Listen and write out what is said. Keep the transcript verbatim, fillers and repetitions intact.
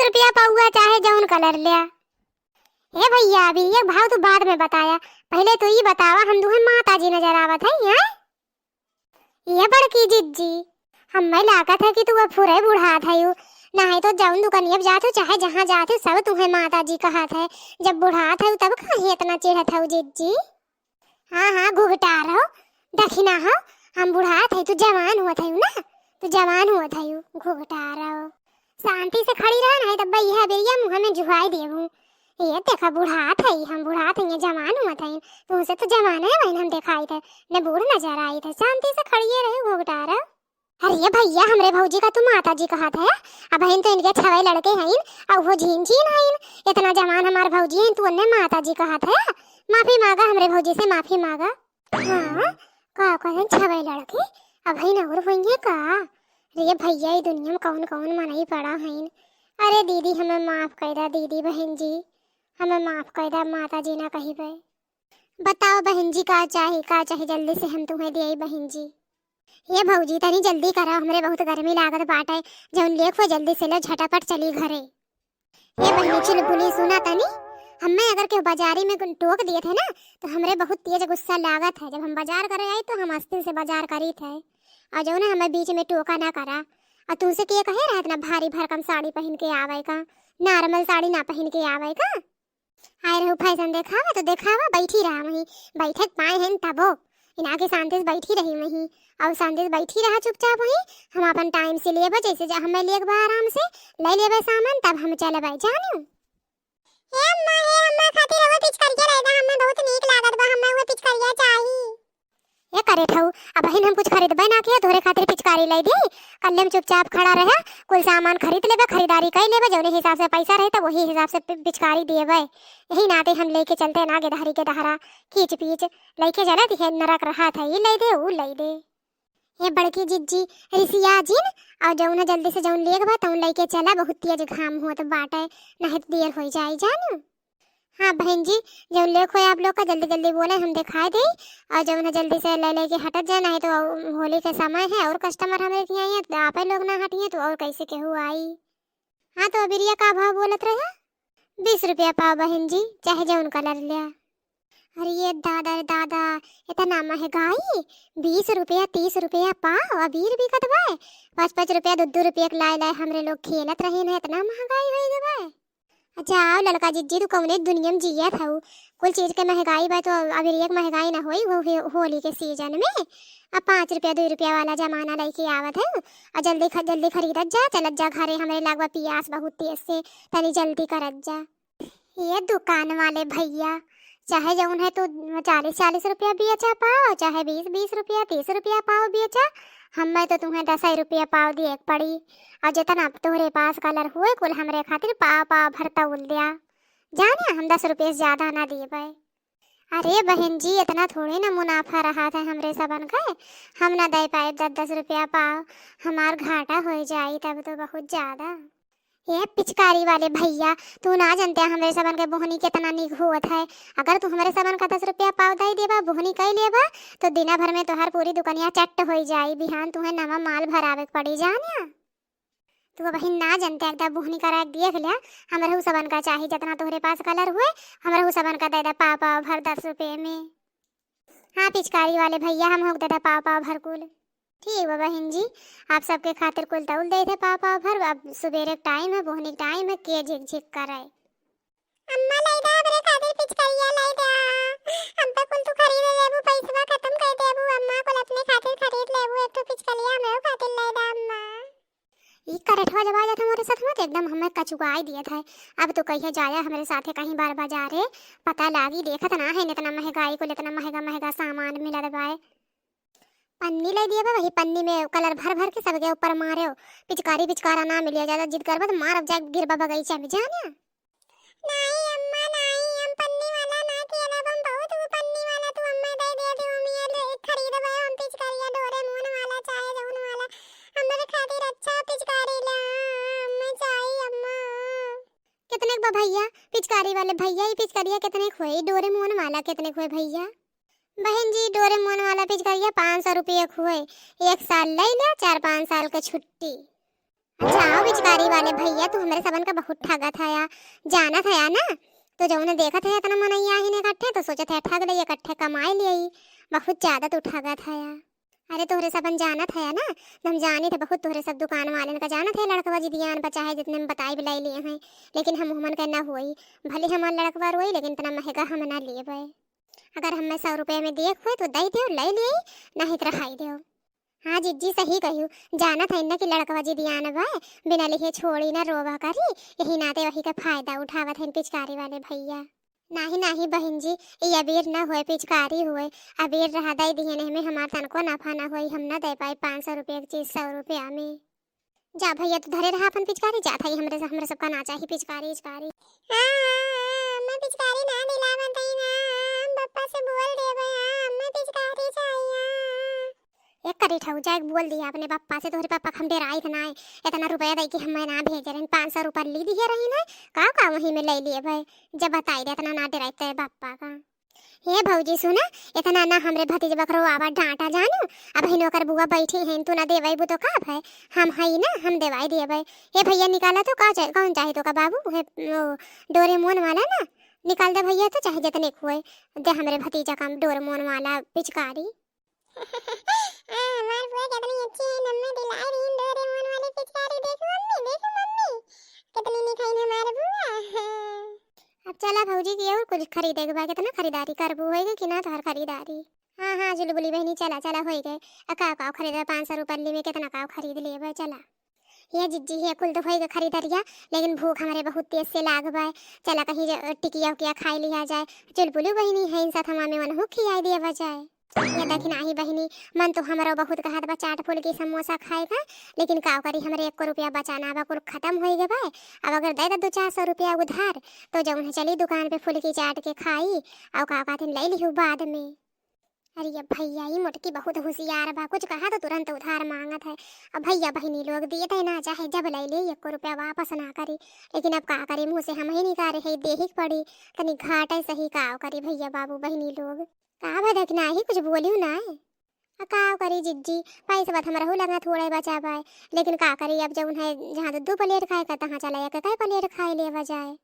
रुपया पउआ, चाहे जउन कलर ल्या। ए भइया, अभी ये भाव तू बाद में बताया, पहिले तू ई बतावा, हम दुहे माता जी नजर आवत है, हैं? ये बड़की जिज्जी, हम्मे लागत है कि तू अब फुरे बुढ़ात हयू, नाहीं तो जउन दुकनिया पे जात हयू, चाहे जहाँ जात हयू, सब तुहे माता जी कहत है। जब बुढ़ात हयू, तब काहे इतना चिढ़त हयू जिज्जी? हाँ, हाँ, घुघटारउ, देखी ना हो, हम बुढ़ात हई, तू जवान होत हयू ना, तू जवान होत हयू, घुघटारउ। शांति से खड़ी रह, नाहीं तब यह बेरिया मुँह में जुहाई देबू। ये देखा, बुढ़ात हई, हम बुढ़ात हई, जवान होत हई, तुमसे तो जवान है, वही हम देखाइत है, न बूढ़ नजर आइत है। शांति से खड़िए रहे, घुघटारउ। अरे भइया, हमरे भौजी का तू माता जी कहत है? अबहिन तो इनके छवे लड़के हईन, अउ वो झीन झीन हईन। इतना जवान हमार भौजी हईन, तू उन्हें माता जी कहत है? माफी मांगा हमरे भौजी से, माफी मांगा। हाँ, का कहन छवे लड़के? अबहिन और होइहें का? अरे भइया, ई दुनिया में कउन कउन मनई पड़ा हईन। अरे दीदी, हमें माफ कइ दा दीदी, बहिन जी, हमें माफ कइ दा, माता जी ना कहिबे। बताओ बहिन जी, का चाही, का चाही, जल्दी से हम तुहें दियाई बहिन जी। हे भौजी, तनी जल्दी करा, हमरे बहुत गर्मी लागत बाटे। जउन लेख हो, जल्दी से लो, झटापट चली घरे। हे बहिनी चुलबुली, सुना तनी, हमें अगर केहू बाजारी में टोक दिए थे ना, तो हमरे बहुत तेज गुस्सा लागत है। जब हम बाजार करे आई, तो हम आस्तीन से बाजार करी थे, अउर जउन है, हमें बीच में टोका ना करा। अउर तुमसे के कहे रहा इतना भारी भरकम साड़ी पहिन के आवे का, normal साड़ी ना पहिन के आवे का। आए रहू फैशन देखावा तो देखावा, बैठी रहा वहीं, बैठे के पाए हैं तबो। इना के शांति से बैठी रही वहीं, अउर शांति से बैठी रहा चुपचाप वहीं। हम अपन time से लेबे, जैसे जा हमें लेके बा आराम से, ले लेबे सामान, तब हम चलबे, जानियो। हे अम्मा, हे अम्मा, खातिर रउआ पिचकारिया लाई दा, हमें बहुत नीक लागत बा, हमें वो पिचकारिया चाही। ए करे ठऊ, अबहिन हम कुछ खरीदबे ना किया, तोहरे खातिर पिचकारी लाई दी। कल्ले में चुपचाप खड़ा रहे, कुल सामान खरीद लेबे, खरीदारी कई लेबे, जौने हिसाब से पैसा रहे, तब वही हिसाब से पि-, पिचकारी देबे। यही नाते हम लेके चलते ना गेदहरी के दहरा, खींच पीच लेके चलत, ये नरक रहा था, ये लाई दे, ऊ लाई दे। ए बड़की जिज्जी, रिसिया जिन, अउर जौन है जल्दी से जौन लेके बा, तौन लेके चला, बहुत तेज घाम होत बाटे, नहीं तो देर हो जाई, जानियो। हाँ बहन जी, जौन लेक होए आप लोग का जल्दी जल्दी बोले, हम दिखाई दे। और जौन है जल्दी से ले लेके हटत जाए, नहीं तो होली के समय है और customer हमरे के आई हैं, तो आपे लोग ना हटिए तो और कैसे केहू आई। हाँ तो अबिरिया का भाव बोलत रहे? बीस रुपया पाव बहन जी, चाहे जौन colour लिया। अरे ये दादा रे दादा, इतना महंगाई, बीस रुपया तीस रुपया पाव अबीर बिकत बा। पाँच पाँच रुपया दो दो रुपया के लाए लाए हमरे लोग खेलत रहे ना, इतना महंगाई हो गए बा। अच्छा, आओ ललका जिज्जी, तू कौने दुनिया में जियत हऊ? कुल चीज के महंगाई बा, तो अबीर एक महंगाई ना होई, वो हे-, होली के season में। अब पाँच रुपया, दो रुपया वाला जमाना लइके आवत है। और जल्दी ख-, जल्दी खरीदत जा, चलत जा घरे, हमरे लागबा पियास बहुत तेज से, तनी जल्दी करत जा। ये दुकान वाले भैया, चाहे जौन है तू चालीस चालीस रुपया बेचा पाओ, चाहे बीस बीस रुपया, तीस रुपया पाओ बेचा, हमें तो तुम्हें दस ही रुपया पाव दिए के पड़ी। और जितना तोहरे पास colour हुए, कुल हमरे खातिर पाव पाव भर तौल दिया। जाने हम दस रुपये से ज्यादा ना दिए पाए। अरे बहन जी, इतना थोड़े ना मुनाफा रहा था हमरे सबन का, हम ना दे पाए दस दस रुपया पाव, हमार घाटा हो जाई तब तो बहुत ज्यादा। ये पिचकारी वाले भैया, तू ना जानते हमरे सबन के बोहनी कितना नीक होत है। अगर तू हमरे सबन का दस रुपया पाव दे देबा, बोहनी कई लेबा, तो दिना भर में तोहर पूरी दुकनिया चट्ट हो जाई। बिहान तुहे नवा माल भरावे के पड़ी, जानिया। तू अबहिन ना जनते, एकदम बोहनी करा के देख लिया। हमरहू सबन का चाही, जितना तोहरे पास colour हुए, हमरहू सबन का दे दे पाव पाव भर दस रुपये में। हाँ, पिचकारी वाले भैया, हम होक दे दे पाव पाव भर कुल। ठीक बा बहिन जी, आप सबके खातिर कुल तौल दे थे पाव पाव भर। अब सुबेरे के time है, बोहनी के time है, के झिक झिक करे। अम्मा, लाई दा हमरे खातिर पिचकारिया, लाई दा। हम तो कुल तू खरीद लेबू, पैसवा खत्म कर देबू। अम्मा, कुल अपने खातिर खरीद लेबू, एक ठो पिचकारिया हमरो खातिर लाई दा अम्मा। ई करठवा जब आ जात हमरे साथ में, तो एकदम हमें कचुआई दियत है। अब तो कहिया जाया हमरे साथे कहीं बार बाजारे, पता लागी, देखत ना है इतना महंगाई कुल, इतना महंगा महंगा सामान मिलत बाए। पन्नी ले दिए बा, वही पन्नी में colour भर भर के सबके ऊपर मारे हो। पिचकारी पिचकारा ना मिलिया, ज्यादा जिद करबा तो मारब, जा गिरबा बगीचा में, जानिया। नाई अम्मा, नाई, हम पन्नी वाला ना खेलब, हम बहुत वो पन्नी वाला तू अम्मा दे दे, तू हम ये ले खरीदबे, हम पिचकारिया डोरेमोन वाला चाहे जौन वाला, हमरे खातिर अच्छा पिचकारी ला, अम्मा चाही अम्मा। कितने के बा भैया, पिचकारी वाले भैया, ये पिचकारिया कितने के होए, डोरेमोन वाला कितने के होए भैया? बहन जी, डोरेमोन वाला पिचकारिया पाँच सौ रुपये के होए, एक साल ले लिया, चार पाँच साल के छुट्टी। अच्छा, आओ पिचकारी वाले भइया, तू हमरे सबन का बहुत ठगत हया, जानत हया ना? तो जौन देखत है इतना मनइया ही इकट्ठे, तो सोचत है ठग ले, इकट्ठे कमाए ले, बहुत ज्यादा तू ठगत हया। अरे तोहरे सबन जानत हया ना, हम जानी थे बहुत तोहरे सब दुकान वालन का जानत है, लड़कवा जिदियान बा चाहे जितने में बताई बिलाई लिए हैं, लेकिन हम हमन का ना होई, भले हमार लड़कवा रोई लेकिन इतना महंगा हम ना लेबे। अगर हमें सौ रुपया में देख होए तो दई देव, ले लिए, नहीं तो रखाई देव। हाँ जिज्जी सही कहियो, जानत है ना कि लड़कवा जिदियान बा, बिना लिहे छोड़ी ना रोवा करी, यही नाते वही का फायदा उठावत हैं पिचकारी वाले भइया। नाही नाही बहिन जी, ई अबीर न होए, पिचकारी होए। अबीर रहा दई दिहन, एहमे हमार तनको नफा न होई, हम न दे पाई पाँच सौ रुपया के चीज सौ रुपया में। जा भइया तू धरे रहा अपन पिचकारी, जात है हमरे से, हमरे सबका ना चाही पिचकारी इचकारी। हाँ, हाँ, अम्मा पिचकारी ना दिलावत है ना, हम पप्पा से बोल देबे, हाँ, अम्मा पिचकारी चाहिए। एक करी ठऊ जाए बोल दिया अपने पप्पा से, तोहरे पप्पा का हम डेराई थे ना, इतना रुपया दे के हमें ना भेजे रही, पाँच सौ रुपया ली दिए रही ना, का का वहीं में ले लिए भाई, जब बताई दे इतना ना डेराई तेरे पप्पा का। हे भौजी सुना, इतना ना हमरे भतीजे बकरो आवा डांटा जानू, अब हिन ओकर बुआ बैठी हैं, तू ना देवैबू तो का भाई, हम हई ना, हम देवाई देबै। हे भइया निकाला तो का चाहे, कौन चाहे तो का बाबू, हे ओ, डोरेमोन वाला ना, निकाल दे भइया तो चाहे जितने खुए, दे हमरे भतीजा का डोरेमोन वाला पिचकारी। आ, हमार बुआ कितनी अच्छी है, नम्मे दिलाई रही डोरेमोन वाली पिचकारी। देखो मम्मी, देखो मम्मी, कितनी निक है हमार बुआ। अब चला भौजी की और कुछ खरीदे के बा, कितना खरीदारी करबू, होएगा कि ना तोहर खरीदारी? हाँ, हाँ, जुलबुली बहिनी, चला, चला, होई गए। आ, का, का खरीदे, पाँच सौ रुपया में कितना का खरीद लेबे, चला। ये जिज्जी, ये कुल तो होई गए खरीदरिया, लेकिन भूख हमरे बहुत तेज से लाग बा। चला कहीं ज-, टिकिया उकिया खाई लिया जाए। जुलबुली बहिनी है, इन साथ हमा में वनहु खियाई दिया जाए। ये देखी नाही बहिनी, मन तो हमरो बहुत कहत बा चाट फुल्की समोसा खाए का, लेकिन का करी, हमरे एको रुपया बचा ना बा, कुल खत्म होई गए बा। अब अगर दे दे दो चार सौ रुपया उधार, तो जौन है चली दुकान पे फुल्की चाट के खाई, और का कहते ले लिहू बाद में। अरे ये भइया, ई मोटकी बहुत होशियार बा, कुछ कहा तो तुरंत उधार मांगत है। अब भइया बहिनी लोग देते ना, चाहे जब ले ले, एको रुपया वापस ना करी। लेकिन अब का करी, मुँह से हम ही निकारे है, देही के पड़ी, तनी घाटे सही, का करी भइया बाबू बहिनी लोग। का भा देखना ही कुछ बोलियो ना है। आ का करी जिज्जी, पैसा बात हमरहू लगा थोड़े बचा बाय, लेकिन का करी, अब जौन है जहाँ दो, दो प्लेट खाए का, तहाँ चला एक, एक प्लेट खाए लेवा जाए।